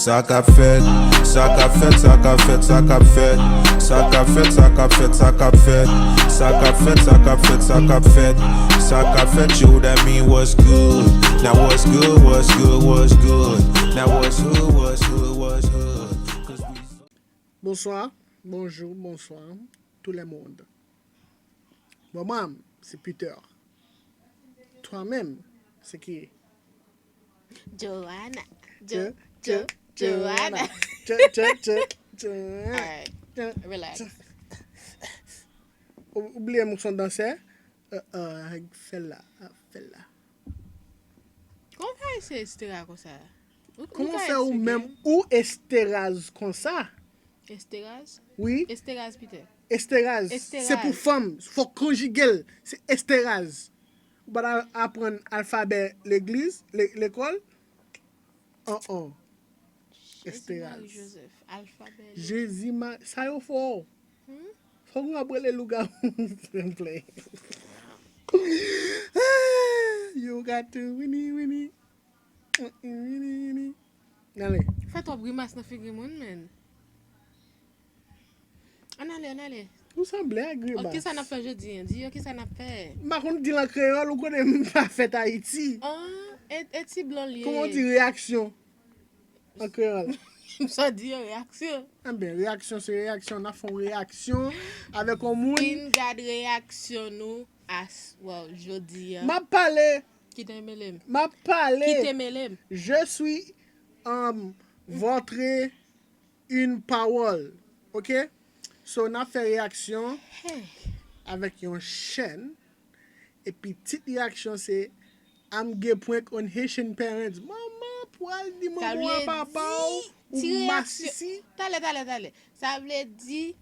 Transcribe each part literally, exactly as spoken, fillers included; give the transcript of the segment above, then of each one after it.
Sa k ap fèt, sa k ap fèt, sa k ap fèt, sa k ap fèt. Sa k ap fèt, sa k ap fèt, sa k ap fèt. Sa k ap fèt, sa k ap fèt, sa k ap fèt. Sa k ap fèt, yo, that mean what's good. Now what's good, what's good, what's good. Now what's hood, what's hood, what's hood. 'Cause we Bonsoir, bonjou, bonswa, tout le monde. Bon, mwen, se Peter. Toi menm, se ki? Joanna. Jo, Jo, Joanna. Jo, Jo, Jo, Jo. Alright, relax. Ou, ou bliye m se yon dansè? Euh, euh, fè l la, fè l la. Kòman w ka rele Estera konsa? Ou, ou Kòman ka fè ou eksplike? Menm ou Esteraz konsa? Esteraz? Wi. Esteraz Peter. Esteraz. Se Esteraz. Pou fanm. Fòk konjige l. Se Esteraz. Ou pa ta aprann alfabè legliz, le-, lekòl? An an. Jezi Mari Esteraz. Jozèf. Alfabè legliz. Jezi Mari. Sa yo fò. Hmm? Fòk nou ap rele lougawou. Play. You got to wini, wini. Wini, wini. Ale. Fè twòp grimas nan figi moun, menn. Ann ale, ann ale. Ou sanble ak grimas. Ok, kisa n ap fè jodi a? Di yo kisa n ap fè. M pa konn di l an kreyòl, ou konnen m pa fèt Ayiti. An, e, e ti blan l ye. Kòman w di reyaksyon an kreyòl? M sa di yo reyaksyon. Enben, reyaksyon se reyaksyon. N ap fè yon reyaksyon avèk yon moun. Fin gad reyaksyon nou as, well, jodi a. M ap pale. Kite mele m. M ap pale. Kite mele m. Je suis, um, votre une parole. Ok? So, n ap fè reyaksyon avèk yon chèn. Epi tit reyaksyon se I'm gay prank on Haitian parents. Manman pral di manman a papa w ou masisi. Talè, talè, talè. Sa vle di,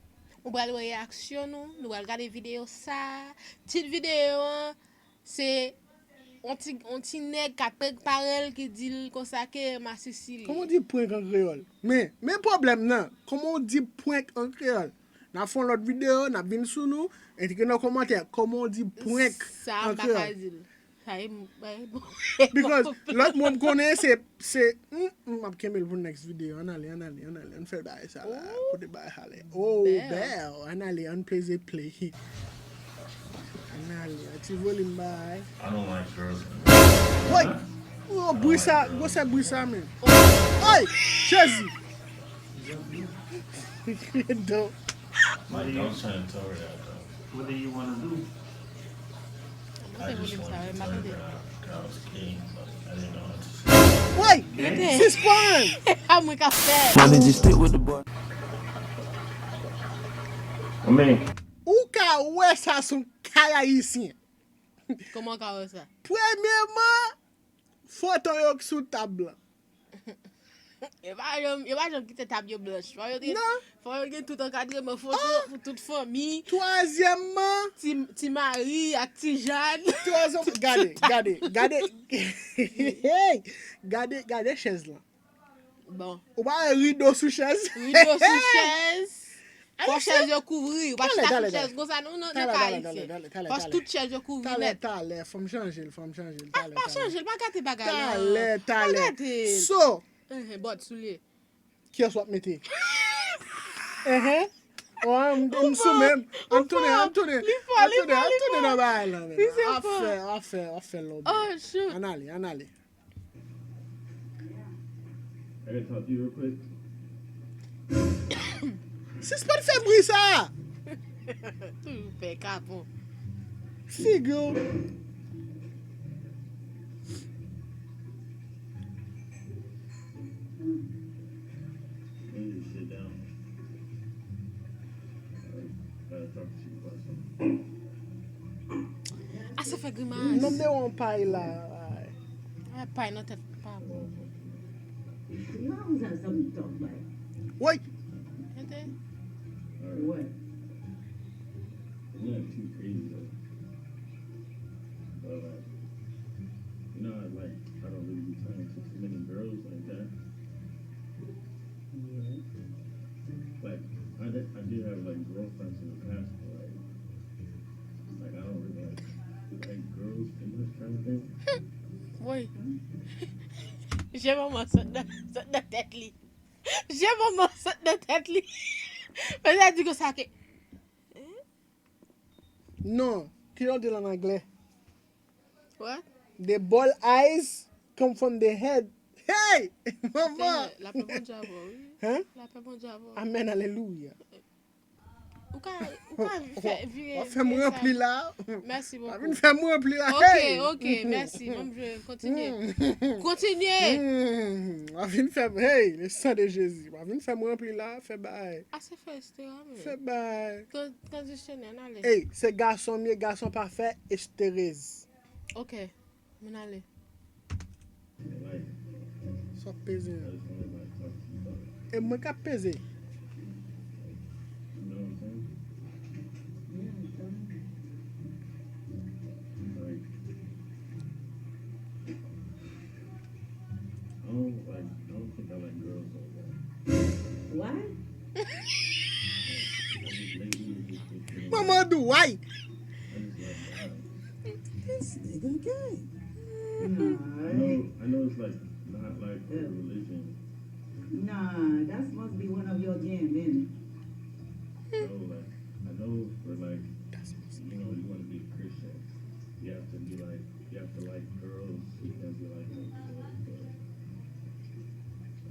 ou pral wè reyaksyon nou, nou pral gade videyo sa. Tit videyo an, se yon ti, yon ti nèg k ap prank paran l ki di l konsa ke masisi li ye. Kòman w di prank an kreyòl? Men, men pwoblèm nan. Kòman w di prank an kreyòl? N a fè yon lòt videyo, n ap vin sou nou. Ekri nan kòmantè, kòman w di prank an kreyòl? Sa m pa ka di l. Sa e m, e m. Because lòt mo m konnen se, se, hmm, m ap kenbe l pou next video. Ann ale, ann ale, ann ale. Ann fè bagay sa la. Kote bagay sa ale? Oh, bèl. Ann ale, ann pleze play. Ann ale, an ti volim bay. I don't like girls. Woy! Oh, bri sa, gwosè bri sa, men. Woy! Jezi! Don. My dog's trying to tell her that, though. What do you want to do? I just wanted to tell her that I, that I was gay, but I didn't know how to say it. Woy! Sispann! A mwen ka fè. Money just stick with the boy. Ou ka wè sa sou kay ayisyen. Kòman w ka wè sa? Premyeman, foto yo k sou tab lan. Yo pa janm, yo pa janm kite tab yo blanch. Fò yo gen, fò yo gen tout ankadreman foto pou tout fanmi. Twazyèmman, ti, ti Mari ak ti Jàn. Twazyèm, gade, gade, gade. Hey! Gade, gade chèz lan. Bon. Ou pa wè rido sou chèz? Rido sou chèz. Fò chèz yo kouvri. Ou pa chita sou chèz konsa, non, nan, nan ka ayisyen. Fò tout chèz yo kouvri nèt. Talè, talè, fò m chanje l, fò m chanje l. Ah, pa chanje l, pa gate bagay la. Talè, talè. Pa gate l. So. Enhen, bòt soulye. Kiyès w ap mete? Enhen. Oh, m, m sou menm. Ann tounen, ann tounen. Ann tounen, ann tounen nan bagay la, men. Afè, afè, afè lòb. Oh, shoot. Ann ale, ann ale. Sispann fè bri sa! Toujou pè kapon. Figi w. Ase fè grimas. Nonm de yon pay la. Ay, pay nan tèt pa bon. Woy! Tande? What? You're not too crazy though. But like, you know, I, like, I don't really be talking to too many girls like that. Yeah. Like, I did, I did have like girlfriends in the past, but like, like I don't really like, like girls too much kind of thing. Woy. Je manman sot nan, sot nan tèt li. Je manman sot nan tèt li. Men sa di konsa ke. Non, ki jan w di l an anglè? What? The bold eyes come from the head. Hey! Manman! Lapè Bondye avè w, wi. Hein? Lapè Bondye avè w. Amen, alelouya. Ou ka, ou ka fè vire. W ap fè m ranpli la. Mèsi W ap bokou. Vin fè m ranpli la. Ok, Hey! Ok, mèsi. Ban m jwe. Kontinye. Kontinye. Hmm, w ap vin fè m. Hey, le sang de Jésus. W ap vin fè m ranpli la. Fè bay. Ase fè Estera, men. Fè bay. Tran- Transisyonè, n ale. Hey, se gason m ye, gason pa fè esterez. Ok. Mwen ale. Sa w ap peze an. E mwen k ap peze. I don't like, I don't think I like girls like that. Why? I just lazy, just, just, you know, Manman dou, why? I just like guys. This nigga gay. I know, I know it's like not like for religion. Nah, that must be one of your gay men. I know, like, I know for like, you know, you want to be a Christian, you have to be like, you have to like girls, you can't be like them, but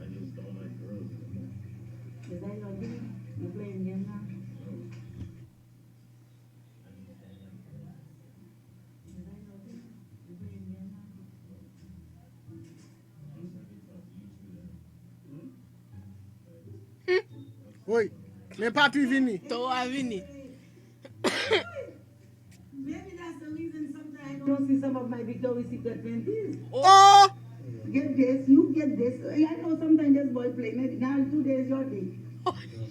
I just don't like girls anymore. Is that your game? You playing game now? No. Woy, men papi vini. Towo a vini. Maybe that's the reason sometimes I don't see some of my Victoria's Secret panties. Oh! Get this, you get this. I know sometimes this boy play. Maybe now today is your day.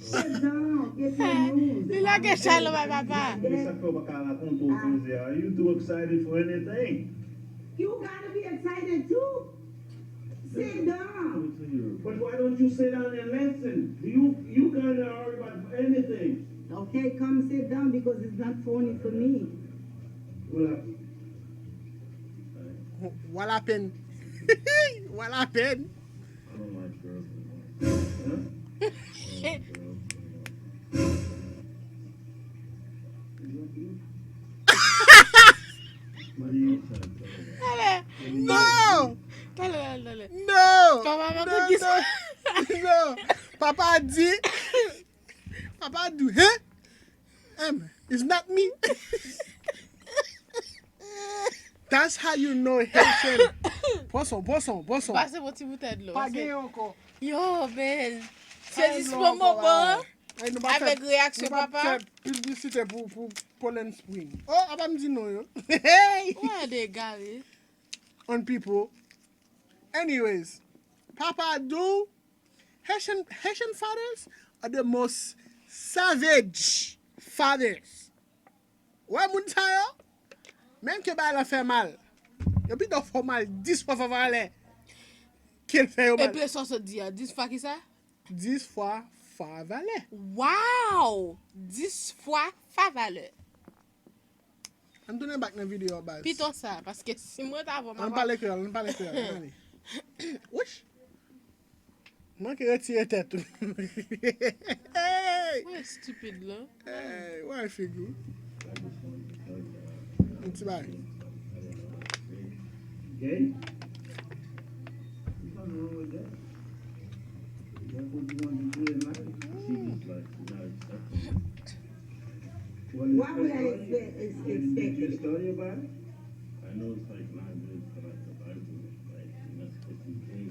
Sit down, get your news. Li lage chay nan bay papa. Sa fè w pa ka rakonte w koze a. You too excited for anything. You gotta be excited too. Sit down. But why don't you sit down and listen? You you kinda already about anything. Okay, come sit down because it's not funny for me. Well, Wala pen. Wala pen. I don't like girls anymore. Huh? I don't like girls anymore. What are you trying to tell me? Talè. No! Talè, talè, talè. No! Papa, No, papa di no, no. Papa di. Papa di, hein? Em, it's not me. That's how you know Haitian. Pran son, pran son, pran son. Pase bon ti boutèy dlo. Pa genyen ankò. Yo, men. Se Ay, jis non, pou moman. Ay, nou pa fè, Avèk reyaksyon nou pa papa. Fè piblisite pou, pou Poland Spring. Oh, apa m di non yo. Hey! Ou a degare. On people. Anyways, Papa do, Haitian, Haitian fathers are the most savage fathers. Wè moun sa yo, menm ke bagay la fè mal, yo pito fè w mal dis fwa fè valè ke l fè yo mal. Epi sa w sot di a, dis fwa ki sa? Dis fwa fwa valè. Wow! Dis fwa fwa valè. Ann tounen back nan videyo a, baz. Pito sa, paske si mwen ta vò Ann pale kreyòl, ann pale kreyòl, ann ale. Wouch! Manke retire tèt ou. Hey! Mwen estipid lan. Hey, wè figi w. Yon ti bagay. Gay? There's nothing wrong with that. That's what you want to do in life. She just like, she's not accepting it. What is Why the would I story? expect, ex- Did you expect just it? Story about it? I know it's like not good for like the Bible, like you're not supposed to be gay.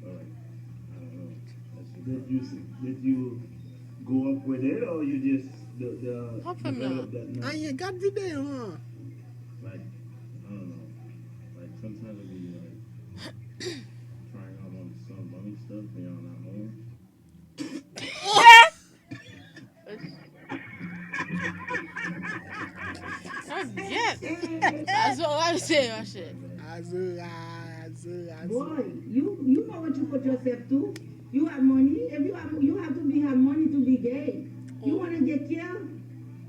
But like, I don't know. That's just Did you s- did you grow up with it or you just the the Hop from now. Develop that now? Ayen, gad videyo an. Like, I don't know. Like, sometimes I be like trying out on some bummy stuff when y'all not home. Azo, wè se yo, chè. Azo, azo, azo. Boy, you you know what you put yourself to. You have money. If you have you have to be have money to be gay. You wanna get killed.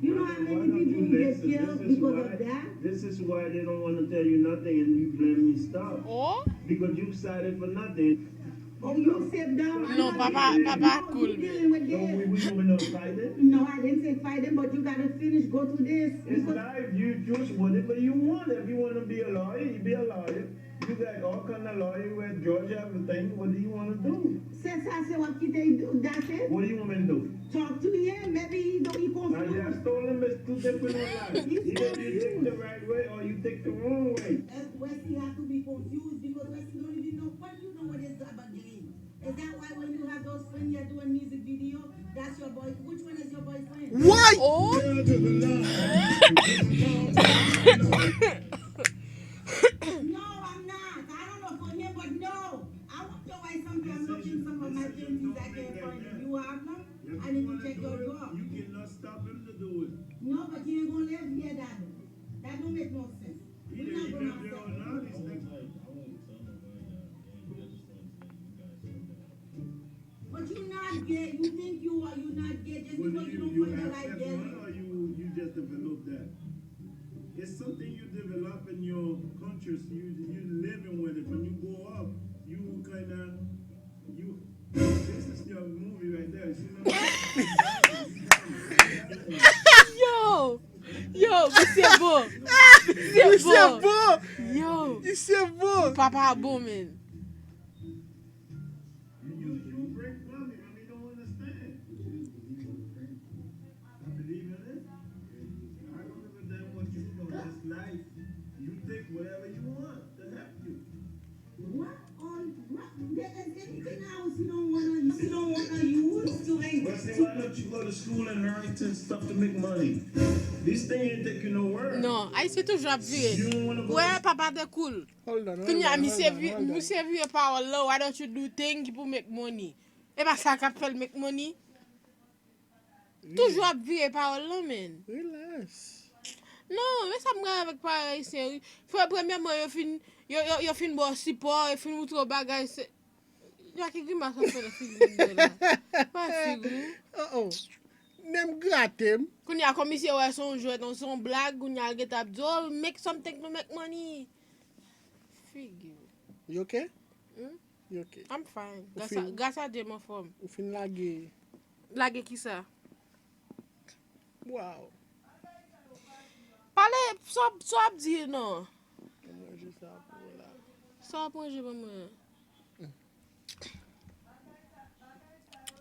You know how many people who get killed because of that. This is why they don't want to tell you nothing and you blame me stuff. Oh? Because you excited for nothing. Oh, you sit down. I'm Non, not papa, dealing with papa no, cool, you dealing with man. So we, this. we gonna fight it? No, I didn't say fight him, but you gotta finish, go through this. It's Because life. You choose whatever you want. If you want to be a lawyer, you be a lawyer. You got all kind of lawyer at Georgia, everything. What do you want to do? c'est ça, c'est what qui t'a dit. That's it. What do you want me to do? Talk to him. Maybe he don't, he I confused. Just told him it's two different lives. Either you take the right way or you take the wrong way. Westy have to be confused because Westy don't even know what you know what is about game. Is that why when you have those friends you're doing music video, that's your boy? Which one is your boyfriend? Why? Oh, No, I'm not. I don't know for him, but no. I wonder why sometimes I'm looking some of my things I can't find. If you have them, I need to check your drawer. You cannot stop him to do it. No, but you ain't gonna live here, Daddy. That don't make no sense. We're not gonna accept it. But you not gay. You think you are. You not gay just because you don't find the right girl. Or you, you just develop that? It's something you develop in your conscious. You you living with it. When you grow up, you kind of you. This is your movie right there. You know? Yo! Yo, misye bon! Misye Misye bon! bon! Yo! Misye bon! Papa bon, men. You you break mommy, mommy don't understand. I believe in it. I don't give a damn what you know. That's life. You take whatever you want to help you. What on what? There is anything else you don't wanna you don't wanna use to make But see, why don't you go to school and learn some stuff to make money? This thing ain't take you nowhere. Non, Ayisyen toujou ap vire. You don't wanna go. Wè, papa te cool. Hold on, hold Kounye a, on, misye hold vi- on, hold on. Misye vire pawòl la, why don't you do thing pou make money? E pa sa k ap fè l make money? Toujou ap vire pawòl la, men. Relax. Non, men sa m gen avèk paran ayisyen, wi. Fò premyèman, yo fin, yo, yo, yo fin ba w sipò, yo fin moutre w bagay, se. Jackie grimas ap fè nan figi w la. Pa figi w. Oh oh. Menm grate m. Kounye a, kòm misye wè se yon jwèt, se yon blag, kounye a, l gentan ap di, oh, make something to make money. Figi w. You okay? Hmm? You okay? I'm fine. Ou Gras a, fin- gras a Dye m anfòm. Ou fin lage. Lage kisa? Wow. Pale, sa w ap di non. Mwen manje sa pou ou la. Sa w ap manje pou mwen?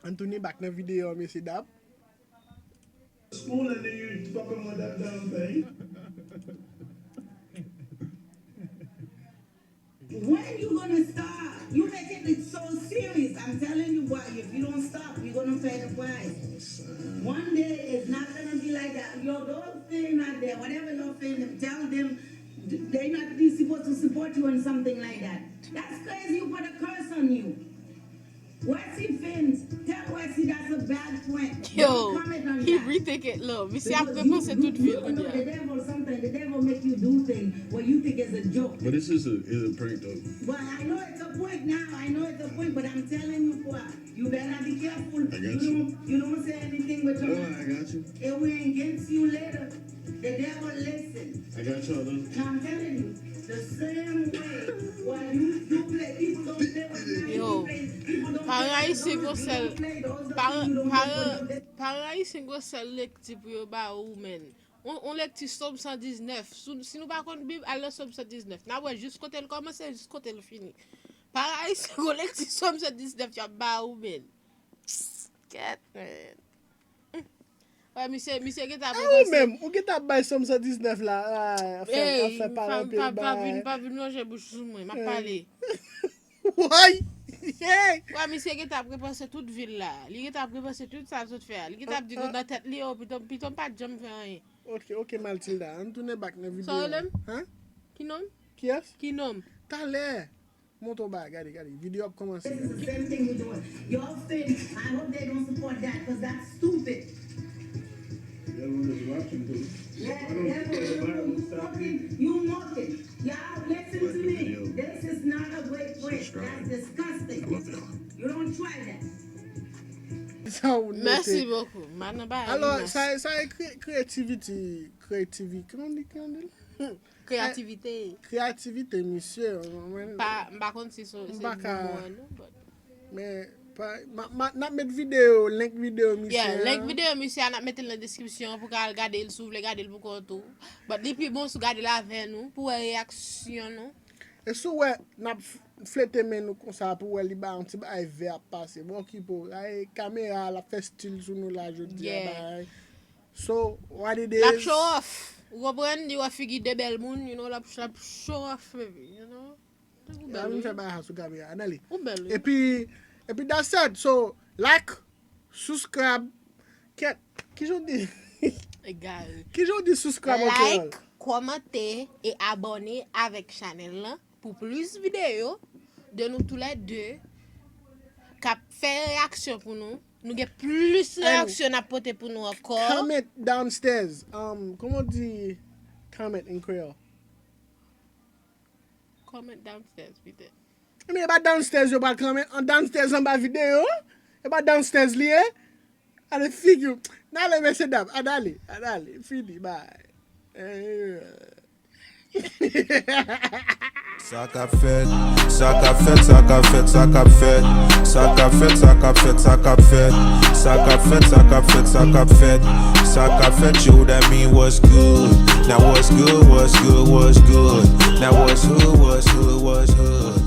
Ann tounen back nan videyo an, mesye dam. School and then you fucking with that damn thing. When you gonna stop? You making it so serious. I'm telling you, boy, if you don't stop, you're gonna pay the price. One day it's not gonna be like that. Yo, those things not there. Whatever your friend them tell them, they not be supposed to support you in something like that. That's crazy. You put a curse on you. Westy fans, tell Westy that's a bad friend. Yo, Don't comment on he that. Retake it, love. Misye ap Because you- repanse you- tout you vi l don't know kounye the a. devil sometimes. The devil make you do things where you think is a joke. But this is a is a prank though. But I know it's a prank now. I know it's a prank, but I'm telling you, boy, you better be careful. I got you you. Don't, you don't say anything with your Boy, mouth. I got you. It will against you later. The devil listen. I got y'all though. Now I'm telling you, the same way why you you play people don't play with you. Yo, You play, people don't paran play with ayisyen those, gon you sèl, don't play those, those paran, you don't paran, play with paran ayisyen gon sèl lekti pou yo ba ou, men. On, on lekti Sòm san diznèf. Si, si nou pa konn Bib, al nan Sòm san diznèf. N a wè jis kote l kòmanse, jis kote l fini. Paran ayisyen gon lekti Sòm san diznèf y ap ba ou, men. Kèt, men. Wè, misye, misye gentan ap A ou menm, ou gentan ap bay Sòm san diznèf la, a, ap fè, ap fè paran pil pa, pa vin, bay. Pa vin lonje bouch sou mwen, m ap pale. Woy! Hey! Wè, misye gentan ap repanse tout vi l la. Li gentan ap repanse tout sa l sot fè a. Li gentan ap di nan tèt li, yo, pito, pito m pa t janm fè anyen. Ok, ok, Matilda, ann tounen back nan videyo. Sa w rele m? Hein? Ki non m? Kiyès? Ki non m? Talè! Montre w bagay, gade, gade. Videyo ap kòmanse. This is the same thing you doing. Your friend, I hope they don't support that because that's stupid. That one is watching too. Yeah, yeah, you, you mocking, you mocking. Y'all, listen to me. This is not a great friend. That's disgusting. You don't try that. Sa ou note. Mèsi bokou. M a nan bagay. Alò, Mèsi. sa, sa e kre- creativity, creativity, kòman di, kòman di? Kreyativite. Kreyativite, misye. Mwen, Pa, m pa konn si se se M pa ka- bon mwen non, but Men pa, ma, ma, n ap met videyo, link videyo misye Yeah, a. Link videyo misye a, n ap mete l nan deskripsyon pou ka al gade l si w vle gade l pou kont ou. But li pi bon si w gade l avè nou pou wè reyaksyon nou. E si w wè n ap f- flete men nou konsa pou wè li ba yon ti bagay vè ap pase. Bon, okipe w. Ay, kamera a l ap fè stil sou nou la jodi a. Yeah. Bagay. So, what it is? L ap show off. Ou konprann? Li wè figi de bèl moun, you know, l ap, l ap show off, baby, you know. Ou L ap bèl, vin fè wi. bagay sou kamera. Ann ale. Ou bèl, wi. Epi, epi that's it. So, like, subscribe. Kèt, kijan w di? Egare. Kijan w di subscribe an kreyòl? Like, kòmante e abòne avèk chanèl lan pou plis videyo de nou toulède k ap fè reyaksyon pou nou. Nou gen plis reyaksyon n ap pote pou nou ankò. Comment downstairs. Um, comment on dit comment in Creole? Comment downstairs, Peter. Men e pa downstairs yo pral comment. An downstairs anba videyo. E pa downstairs li ye. Ale figi w. N ale mesye dam. Ann ale. Ann ale. Fini. Bye. Eh. Sa k ap fèt, sa k ap fèt, sa k ap fèt, sa k ap fèt. Sa k ap fèt, sa k ap fèt, sa k ap fèt. Sa k ap fèt, sa k ap fèt, sa k ap fèt. Sa k ap fèt, yo, that mean what's good. Now what's good, what's good, what's good. Now what's hood, what's hood, what's hood.